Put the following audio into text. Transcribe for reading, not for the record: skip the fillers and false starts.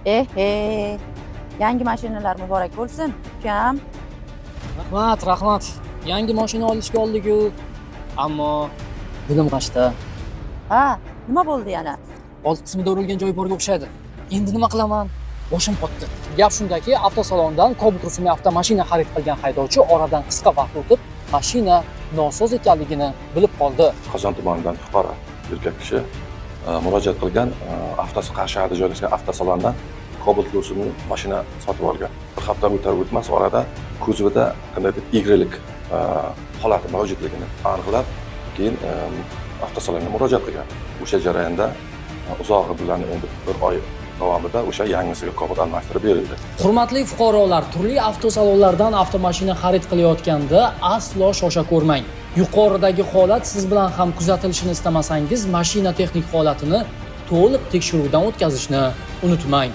Ehe, yangi mashinalar muborak bo'lsin, ukam. Rahmat, rahmat. Yangi mashina olishga oldik-u, ammo dilim g'ashda. Ha, nima bo'ldi yana? Old qismida urilgan joyi borga o'xshaydi. Endi nima qilaman? Boshim qotdi. Gap shundaki, avtosalondan Cobalt rusumli avtomashina xarid qilgan haydovchi oradan qisqa vaqt o'tib, mashina nosoz ekanligini bilib qoldi. Qozon tumanidan fuqaro erkak kishi murojaat qilgan, avtosi Qarshi shahrida joylashgan avtosalondan Cobalt rusumli mashina sotib olgan. Bir hafta o'tar o'tmas orada kuzovida qandaydir egrilik holati mavjudligini aniqlab, keyin avtosalonga murojaat qilgan. O'sha jarayonda uzog'i bilan endi bir oy davomida o'sha yangisiga Cobalt almashtirib berildi. Hurmatli fuqarolar, turli avtosalonlardan avtomashina xarid qilayotganda aslo shosha ko'rmang. Yuqoridagi holat siz bilan ham kuzatilishini istamasangiz, mashina texnik holatini to'liq tekshiruvdan o'tkazishni unutmang.